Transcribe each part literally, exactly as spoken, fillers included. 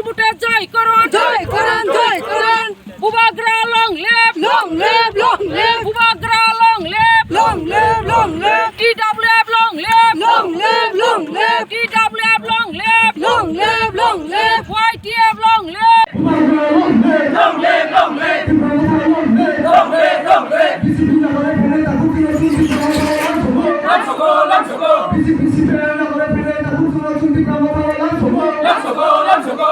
Uta Joy Karan! Joy Karan! Joy Karan! Bubagra long live! Long live! Long live! Bubagra long live! Long live! Long live! T W F long live! Long live! Long live! T W F long live! Long live! Long live! Y T F long live! Long live, long live. Long live, long live. Long live, long live. Lamsogo, lamsogo. Lamsogo, lamsogo.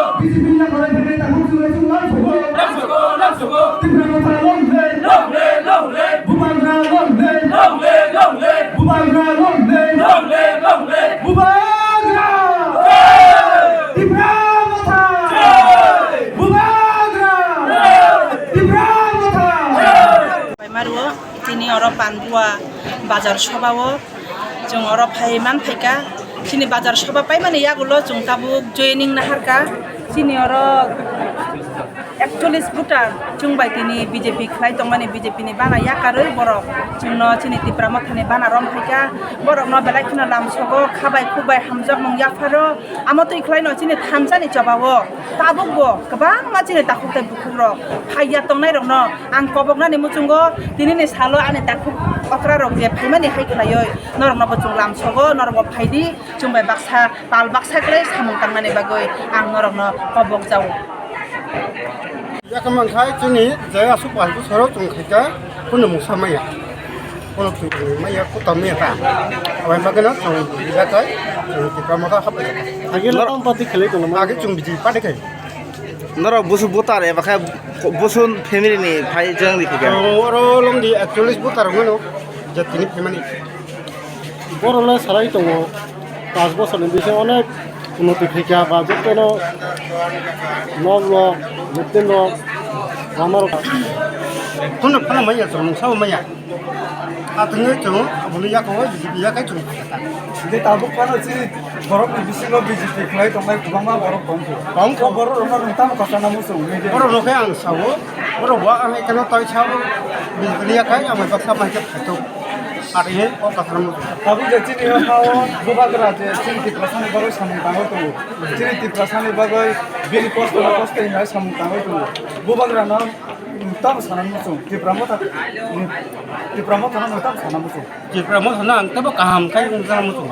Lamsogo, lamsogo. Long live, long live. Long live, long live. Bubagra long live. Long live, long live. Bubagra long live. Long live, long live. Bubagra! Jai! Tipra Motha! Jai! Bubagra! Jai! Tipra Motha! Jai! Bai mario, tini oro Panbua bazar soba o, chwng oro phai man phaikha. Chini bazar soba paimani yagulo chwng tabuk joining naharkha. Chini oro ekchollis voter chwng bai tini B J P khlai tongmani, B J P ni bana yakarwi borok chwngno chini Tipra Mothani bana rom phaikha. Borokno belai kheno lamsogo, khabai khukbai hamjakmung yapharo. Amo twi khlaino chini thansa ni choba o tabuk bo kwbangma chini takhuk tei bukhuk rok phaiya tongnai rokno ang koboknani muchungo tini ni salo ani takhuk okra rok je phaimani hai khlaioi norokno bo chwng lamsogo, norok bo phaidi. Chwng bai baksa, pal baksa kwrwi samung tangnani bagwi ang norokno kobok jao. Yakha mankhai chini je aswk pal bwsaro chwng khaikha, kunu mungsa maya. Kono twi twi maya, kutam maya ta. Abai bagwino chwng bijatai, chwng Tipra Motha hapai. Age no tam party khelai kono ma? Age chwng B J P party khai. Norok busu voter eba khe busu family ni phai jeng ri thika. Oro longdi ekchollis voter wngmano, jatini phaimani. Borok le salai tongo, panch bosorni bisingo onek unnoti khaikha ba jotono nok rok, building rok, lama rok. Phano, phano manya chwng, mungsa bo manya. Atwngwi chwng, aboni yakogo B J P yakai chwng. Je tabuk phano chini borokni bisingo B J P khlai tongnai kwbangma borok tongkho. Tongkho. O borok rokno nwng tamo kwchangna muchung hwnwi de? Borok rok khe ang sao, borok bo ang ekheno tei sao, B J P ni yakai ang baksa mai khe phaito. Aro he o kathar mo. Tabuk je chini o ha o bubagra je chini Tiprasani bagwi samung tangwi tongo. Chini Tiprasani bagwi bini kosto no kosto hinwi samung tangwi tongo. Bubagra no tamo sana muchung. Tipra Motha, Tipra Motha no tamo sana muchung. Tipra Motha no ang tamo kaham khai wng sana muchung.